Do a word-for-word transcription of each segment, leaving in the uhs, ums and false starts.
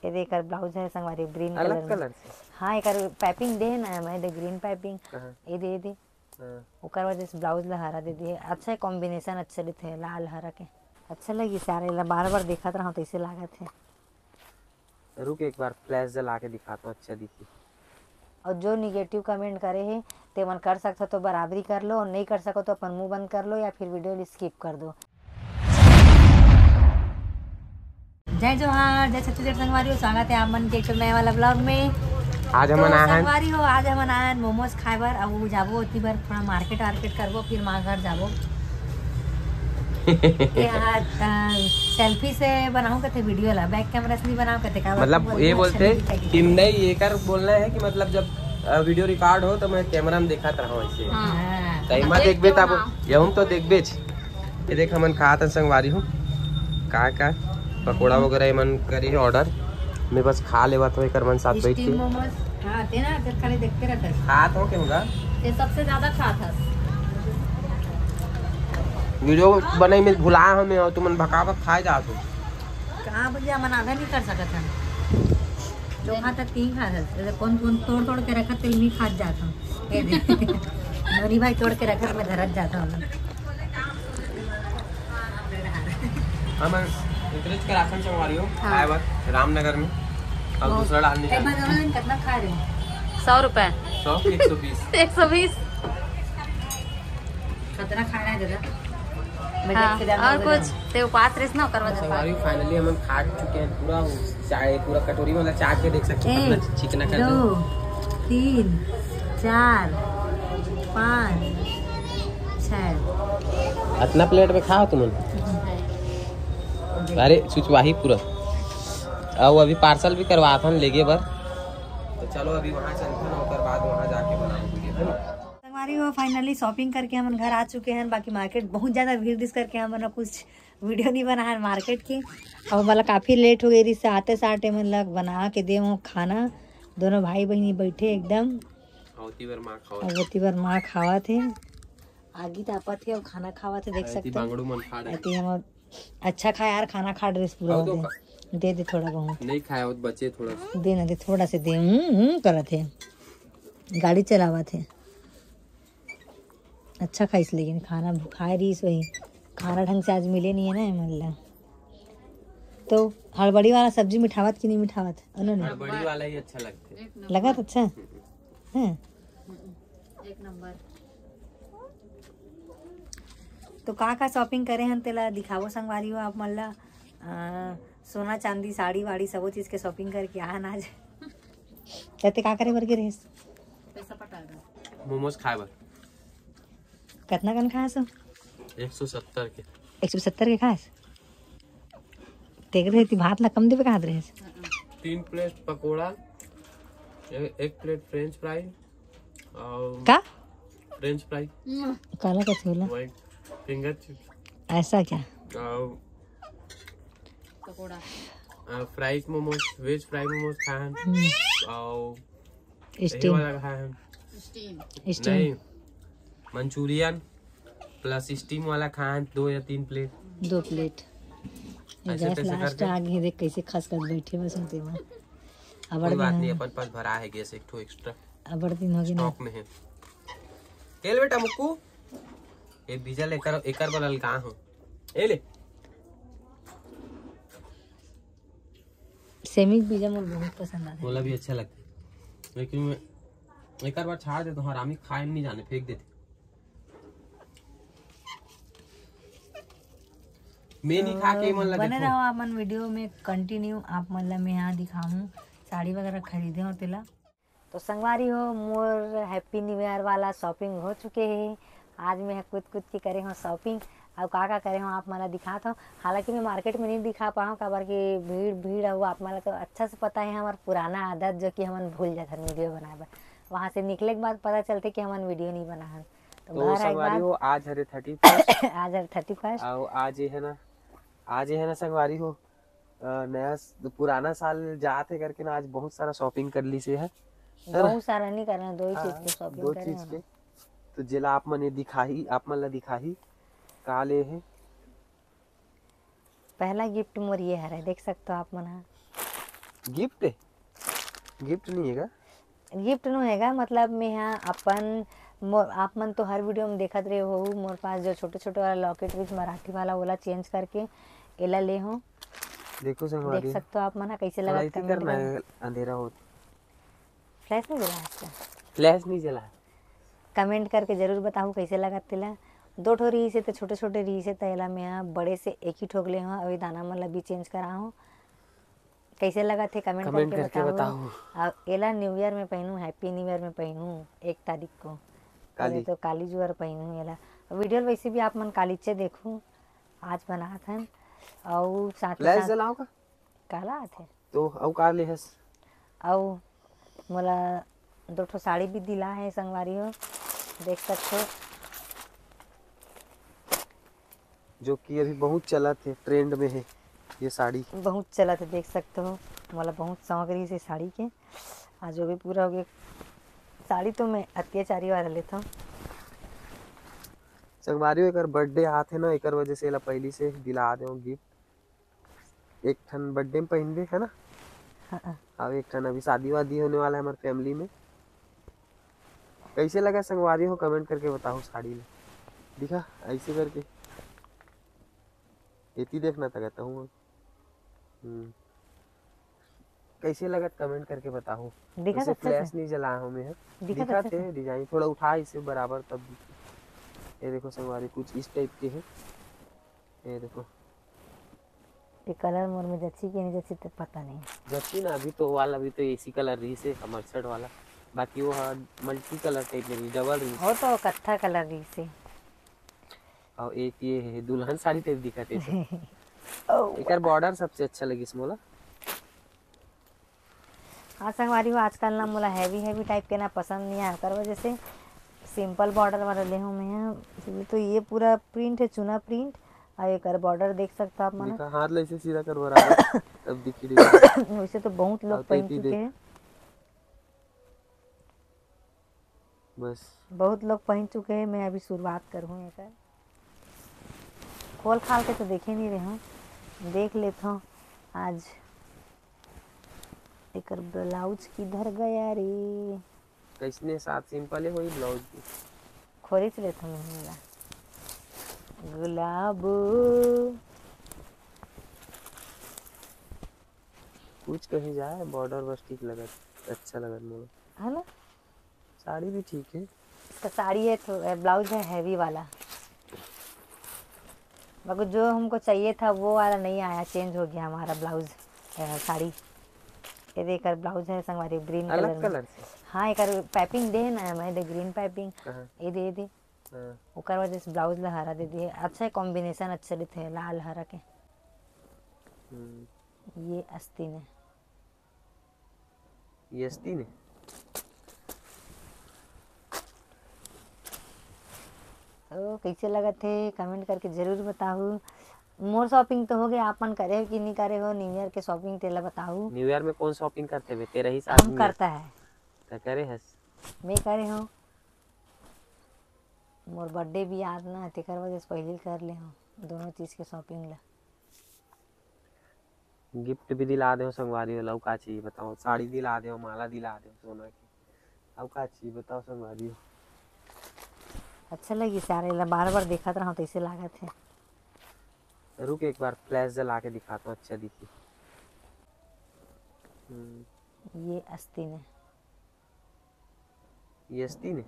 ये दे, एकर ब्लाउज है संगवारी, ग्रीन अलग कलर में। कलर से। हाँ, एकर पाइपिंग दे ना, मैं दे ग्रीन पाइपिंग। हाँ। ये दे, ये दे, हाँ। ओकर वजह से ब्लाउज ला हरा दे दिए। अच्छा कॉम्बिनेशन, अच्छा दिखे, लाल हरा के। अच्छा लगी सारे ला, बार बार देखत रहूँ तो ऐसे लागत है। रुक, एक बार फ्लैश जला के दिखाता हूँ, अच्छा दिखी। और जो निगेटिव कमेंट करे है, ते मन कर सकते हो तो बराबरी कर लो, और नहीं कर सको तो अपन मुंह बंद कर लो या फिर वीडियो स्किप कर दो। जय जोहार, जय छत्तीसगढ़ संगवारी हो, स्वागत है आप मन के एक ठो नए वाला ब्लॉग में। आज हमन तो आए हन। संगवारी हो, आज हमन आए हन मोमोज खाए बर। अब वो जाबो ओती बर, थोड़ा मार्केट वार्केट करबो, फिर माँ घर जाबो। ये हाथ, अ, सेल्फी से बनाऊं कथे वीडियो ला, बैक कैमरा से नहीं बनाऊं कथे, काबर मतलब तुम ये बोलते बोलते अच्छा नहीं कि नहीं, ये कर बोलना है कि मतलब जब वीडियो रिकॉर्ड हो तो मैं कैमरा में दिखात रहा हूँ ऐसे। हाँ। तो एमा देखबे तब यहूं तो देखबे छ। ये देख, हमन खात हन संगवारी हो, का का पकोड़ा वगैरह एमन करे ऑर्डर। मैं बस खा लेवा तो एकर मन साथ बैठ के स्टीम मोमोज। हाँ, ते ना, ते खाली देखते रहता है। खात हो के होगा। ये सबसे ज्यादा खात है। वीडियो बनाई में भुला हमें और तुमन भकाभक खाए जात हो। कहाँ भैया, मन आधा नहीं कर सकत है। चोखा तक तीन खा सकते, कौन कौन तोड़ तोड़ के रखत, तेल नहीं खात जात हम। ये दे। नोनी भाई तोड़ के रखत, मैं धरत जाता हूँ। हम उतरेच के राशन संगवारी हो हाँ। आए बार रामनगर में। अब दूसरा डालने एक बार का जमा कितना खा रहे हो? सौ रुपए। सौ एक सौ बीस। एक सौ बीस। कितना खाना है दादा? हाँ, और कुछ ते उपास रेस ना ओकर वजह से। संगवारी, फाइनली हम खा चुके हैं पूरा चाय, पूरा कटोरी वाला चाय के देख सकते हैं एक, कितना चिकना कर दो, तीन, चार, पाँच, छः। इतना प्लेट में खाओ तुम। अरे चुचवाही पूरा। अब अभी पार्सल भी करवा था लेगे बर। तो चलो अभी वहाँ चलते हैं, ओकर बाद वहाँ जाके बनाओ वीडियो, है ना? संगवारी हो, फाइनली शॉपिंग करके हमन घर आ चुके हैं। बाकी मार्केट बहुत ज्यादा भीड़ दिस करके हमन कुछ वीडियो नहीं बना है मार्केट के। और मतलब काफी लेट हो गई रही से आते साटे मतलब बना के दे हो खाना। दोनों भाई बहनी बैठे एकदम होती बार माँ खाओ। और ओती बर माँ खावा थे, आगी तापत है और खाना खावा थे, देख सकते हैं। बांगड़ू मन खा रहे। अति हम अच्छा खाए यार, खाना खा ड्रेस पूरा हो गया। दे दे थोड़ा बहुत। नहीं खाया हो तो बचे थोड़ा सा। दे ना दे, थोड़ा से दे। हम्म हम्म करत है, गाड़ी चलावत है। अच्छा खाइस लेकिन खाना भुखाए रहीस वही, खाना ढंग से आज मिले नहीं है ना एमन ला। तो हड़बड़ी वाला सब्जी मिठावत कि नहीं मिठावत? उन्होंने हड़बड़ी वाला ही अच्छा लगता है। लगत अच्छा है। एक नंबर। तो का का शॉपिंग करे हन तेला दिखावो संगवारी हो आप मन ला। अ, सोना चांदी साड़ी वाड़ी सबो चीज के शॉपिंग करके आहन आज। कहते का करे बर गे रहिस? पैसा पटा दो। मोमोज खाए बर। कितना कन खाए सो? एक सौ सत्तर के। एक सौ सत्तर के खास। तेरे ती भात ला कम देवे कहा रहे। तीन प्लेट पकोड़ा, ए- एक प्लेट फ्रेंच फ्राई और का? फ्रेंच फ्राई, काला कथी होला? वही फिंगर चिप्स ऐसा क्या? और पकोड़ा। आ, fries momos, veg fry momos खाए हैं और यही स्टीम। वाला खाए हैं। स्टीम। स्टीम। नहीं, मंचूरियन प्लस स्टीम वाला खाए हैं दो या तीन प्लेट। दो प्लेट। ऐसे गैस तैसे लास्ट करके। आ गई, देख कैसे खस कर बैठे बस होते वहाँ। अब कोई बात नहीं, दिन अपन पास भरा है गैस एक ठो एक्स्ट्रा अब दिन हो गए ना। स्टॉक में है। तेल बेटा मुक्कू, ये बीजा लेकर एकर बदल कहाँ हो? ए ले। सेमी के बीजा मोर बहुत पसंद आता है। बोला भी अच्छा लगता है, लेकिन मैं एक बार छाड़ दे तो हरामी खाए नहीं जाने, फेंक देते। मैं नहीं खा के मन लगे बने तो। रहो आप मन वीडियो में कंटिन्यू। आप मन ला मैं यहाँ दिखाऊँ साड़ी वगैरह खरीदे हो तेला। तो संगवारी हो, मोर हैप्पी न्यू ईयर वाला शॉपिंग हो चुके है। आज मैं कूद कूद के करे हो शॉपिंग। अब का का करे हो आप मन ला दिखात हो। हालांकि मैं मार्केट में नहीं दिखा पाऊँ, काबर कि भीड़ भीड़ हो। आप मन ला तो अच्छा से पता है हमार पुराना आदत, जो कि हमन भूल जाथन वीडियो बनाए बर। वहाँ से निकले के बाद पता चलते कि हमन वीडियो नहीं बनाहन। तो तो घर आए के संगवारी बाद हो, आज हरे थर्टी फर्स्ट आज हर थर्टी फर्स्ट। और आज ये है ना, आज ये है ना संगवारी हो, अ, नया स- पुराना साल जात है करके ना आज बहुत सारा शॉपिंग कर ली से है। बहुत सारा नहीं करना, दो ही चीज हाँ, के शॉपिंग दो करे चीज हो के। ना। तो जेला आप मन ये दिखाही, आप मन ला दिखाही का ले है। पहला गिफ्ट मोर ये हरे, देख सकते हो आप मन हा। गिफ्ट? गिफ्ट नहीं है का? गिफ्ट नो है का, मतलब मैं हा अपन मोर, आप मन तो हर वीडियो में देखत रहे हो, मोर पास जो छोटे छोटे वाला लॉकेट रहिस मराठी वाला, ओला चेंज करके एला ले हो। देखो देख संगवारी, सकते हो आप मन हा, कैसे थोड़ा लगा इसी कमेंट करना में। है, अंधेरा हो। फ्लैश नहीं जला इसका? फ्लैश नहीं जला। कमेंट करके जरूर बताहू कैसे लगत तेला। दो ठो रहिस हे तो छोटे छोटे रहिस हे, तो एला मैं हा बड़े से एक ही ठोक ले हूँ। अभी दाना मन ला भी चेंज करा हूँ। कैसे लगत हे कमेंट कमेंट करके करके बताहू। बताहू। और एला न्यू ईयर में पहनू, हैप्पी न्यू ईयर में पहनू एक तारीख को। काली। पहले तो काली जुआर पहनू एला। वीडियो वैसे भी आप मन कालीचे देखू, आज बनात हन। और साथ ही फ्लैश साथ जलाओ का? काला आथे। तो अउ का ले हस? अउ मोला दो ठो साड़ी भी दिला है संगवारी हो, देख सकते हो। जो कि अभी बहुत चलत है, ट्रेंड में है ये साड़ी। बहुत चलत है, देख सकते हो। मोला बहुत शौक रहिस हे साड़ी के, आज वो भी पूरा हो गया। साड़ी तो मैं अत्याचारी वाला लेता हूँ। संगवारी हो, एकर बर्थडे आत है ना, एकर वजह से एला पहली से दिला दे गिफ्ट। एक ठन बर्थडे में पहनबे, है ना? हाँ, अब एक ठन अभी शादी वादी होने वाला है हमारे फैमिली में। कैसे लगा संगवारी हो, कमेंट करके बताओ साड़ी में। दिखा ऐसे करके, एती देखना तक हूँ। हम्म। कैसे लगत कमेंट करके बताओ। दिखा वैसे अच्छा से? फ्लैश नहीं जलाया हूँ मैं। दिखा दिखा अच्छा थे से? डिजाइन थोड़ा उठा इसे बराबर, तब दिखे। ये देखो संगवारी, कुछ इस टाइप के है। ये देखो। ये कलर मोर में जची के नहीं जची तो पता नहीं। जबकि ना अभी तो वाला भी तो एसी कलर रही से हमर शर्ट वाला, बाकी वो हा मल्टी कलर टाइप में रही, डबल रही। वो तो कत्था कलर रहिस हे। और एक ये है दुल्हन साड़ी टाइप दिखत है इसे। एकर बॉर्डर सबसे अच्छा लगिस मोला। हाँ संगवारी हो, आजकल ना मोला हैवी हैवी टाइप के ना पसंद नहीं आए, ओकर वजह से सिंपल बॉर्डर वाला ले हूँ मैं। ये तो ये पूरा प्रिंट है, चुना प्रिंट। और एकर बॉर्डर देख सकते हो आप मन। देखा हाथ ले इसे सीधा कर बराबर, तब दिखी रही। वैसे तो बहुत लोग और पहन तेती चुके देख। हैं। बस। बहुत लोग पहन चुके हैं, मैं अभी शुरुआत करूँ एकर। खोल खाल के तो देखे नहीं रहे हूँ, देख लेता हूँ आज। एकर ब्लाउज किधर गया रे? कैसने साथ सिंपल है वही ब्लाउज भी। खोलिच लेता हूँ मैं ला। गुलाब। कुछ कहीं जाए, बॉर्डर बस ठीक लगत, अच्छा लगत मोला। है ना? साड़ी भी ठीक है। इसका साड़ी है तो ब्लाउज है हैवी वाला, मगर जो हमको चाहिए था वो वाला नहीं आया, चेंज हो गया हमारा ब्लाउज, अ, साड़ी। ये दे एकर ब्लाउज है संगवारी, ग्रीन अलग कलर में। कलर से। हाँ, एकर पाइपिंग दे ना, मैं दे ग्रीन पाइपिंग। कहाँ? ये दे, ये दे। हाँ। ओकर वजह से ब्लाउज ला हरा दे दिए। अच्छा है, कॉम्बिनेशन अच्छा दिखे है लाल हरा के। हम्म। ये अस्ती ने। ये अस्ती ने। तो कैसे लगत हे, कमेंट करके जरूर बताहू। मोर शॉपिंग तो हो गए, आप मन करे हो कि नहीं करे हो न्यू ईयर के शॉपिंग, तेला बताहू। न्यू ईयर में कौन शॉपिंग करते बे? तेरा ही साथ हम में। करता है। तो करे हस। मैं करे हूँ, मोर बर्थडे भी याद ना है, तेकर वजह से पहले कर ले हूँ दोनों चीज के शॉपिंग ला। गिफ्ट भी दिला दे हो संगवारी हो, अउ का चाहिए बताओ? साड़ी दिला दे हो, माला दिला दे हो सोना के, अउ का चाहिए बताओ संगवारी हो? अच्छा लगी सारे ला, बार बार देखत रहो तो ऐसे लागत है। रुक, एक बार फ्लैश जला के दिखाता हूँ, अच्छा दिखी। हम्म, ये अस्ती ने। ये अस्ती ने।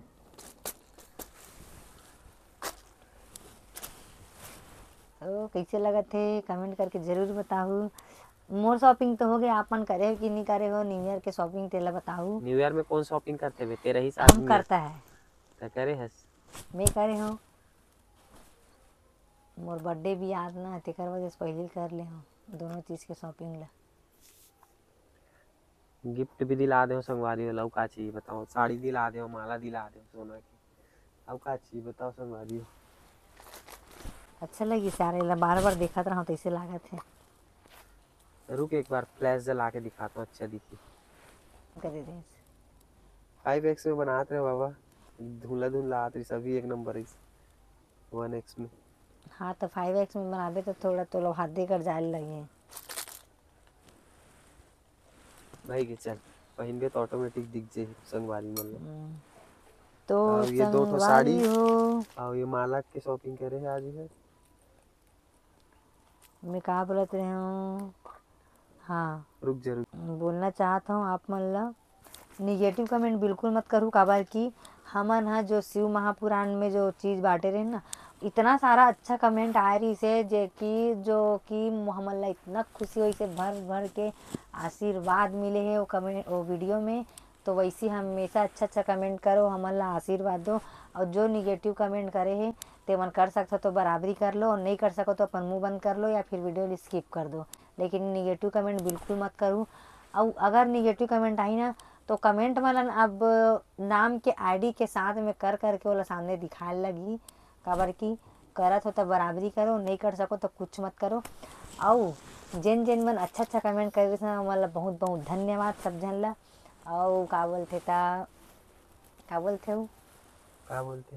ओ, कैसे लगत हे, कमेंट करके जरूर बताहू। मोर शॉपिंग तो हो गए, आप मन करे हो कि नहीं करे हो न्यू ईयर के शॉपिंग, तेला बताहू। न्यू ईयर में कौन शॉपिंग करते बे? तेरा ही साथ हम में। करता है। तो करे हस। मैं करे हूँ, मोर बर्थडे भी याद ना है, तेकर वजह से पहले कर ले हूँ दोनों चीज के शॉपिंग ला। गिफ्ट भी दिला दे हो संगवारी हो, अउ का चाहिए बताओ? साड़ी दिला दे हो, माला दिला दे हो सोना के, अउ का चाहिए बताओ संगवारी हो? अच्छा लगी सारे ला, बार बार देखत रहो तो ऐसे लागत है। रुक, एक बार फ्लैश जला के दिखाता हूँ, अच्छा दिखी। कर दे। फाइव एक्स में बनात रहे बाबा, धुंधला धुंधला आत रही, सभी एक नंबर रही वन एक्स में। हाँ, तो फाइव एक्स में बनाबे तो थोड़ा तो लो हाथ देकर जाए लगे। भाई के चल, पहिनबे तो ऑटोमेटिक दिख जे संगवारी मन ला। तो अउ ये दो ठो साड़ी हो। अउ ये माला के शॉपिंग करे हे आज हे। मैं का बोलत रहे हूँ? हाँ, रुक जा रुक। बोलना चाहत हूँ आप मन ला, निगेटिव कमेंट बिल्कुल मत करू, काबर कि हमन ह जो शिव महापुराण में जो चीज बांटे रहे ना, इतना सारा अच्छा कमेंट आए रहिस हे, जे कि जो कि हमन ला इतना खुशी होइस हे, भर भर के आशीर्वाद मिले हे वो कमेंट, वो वीडियो में। तो वैसे हमेशा अच्छा अच्छा कमेंट करो, हमन ला आशीर्वाद दो। और जो निगेटिव कमेंट करे हे, ते मन कर सकथो तो बराबरी कर लो, और नहीं कर सको तो अपन मुंह बंद कर लो या फिर वीडियो स्किप कर दो, लेकिन निगेटिव कमेंट बिल्कुल मत करू। और अगर निगेटिव कमेंट आई ना, तो कमेंट मन अब नाम के आईडी के साथ में कर करके ओला सामने दिखाए लगही। काबर कि करत हो तो बराबरी करो, नहीं कर सको तो कुछ मत करो। अउ जेन जेन मन अच्छा अच्छा कमेंट करे रहिस ना, ओमन ला बहुत बहुत धन्यवाद सब झन ला। अउ का बोलथे ता, का बोलथे उ? का बोलथे?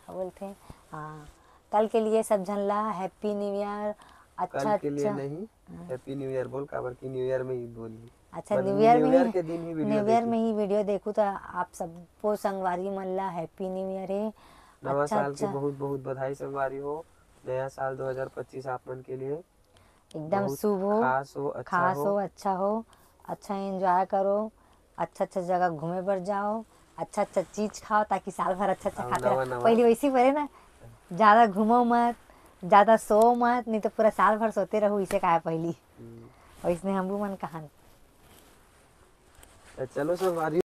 का बोलथे? हाँ, कल के लिए सब झन ला हैप्पी न्यू ईयर। अच्छा कल के लिए अच्छा नहीं, हैप्पी न्यू ईयर बोल, काबर कि न्यू ईयर में ही बोली। अच्छा, मतलब न्यू ईयर न्यू में ईयर ही, के दिन ही वीडियो न्यू ईयर देखी। में ही वीडियो देखू तो आप सबको संगवारी मन ला हैप्पी न्यू ईयर हे। नवा अच्छा साल के अच्छा, बहुत बहुत बधाई संगवारी हो। नया साल दो हज़ार पच्चीस आप मन के लिए एकदम बहुत शुभ हो, खास हो, अच्छा खास हो। हो, अच्छा हो, अच्छा एंजॉय करो, अच्छा अच्छा जगह घूमे बर जाओ, अच्छा अच्छा चीज खाओ, ताकि साल भर अच्छा अच्छा अउ खाते नवा रहो। नवा। पहले वैसे ही बोले ना, ज्यादा घूमो मत, ज्यादा सो मत, नहीं तो पूरा साल भर सोते रहो, इसे कहा पहली। हम्म। वैसने हमू मन कहन। तो चलो संगवारी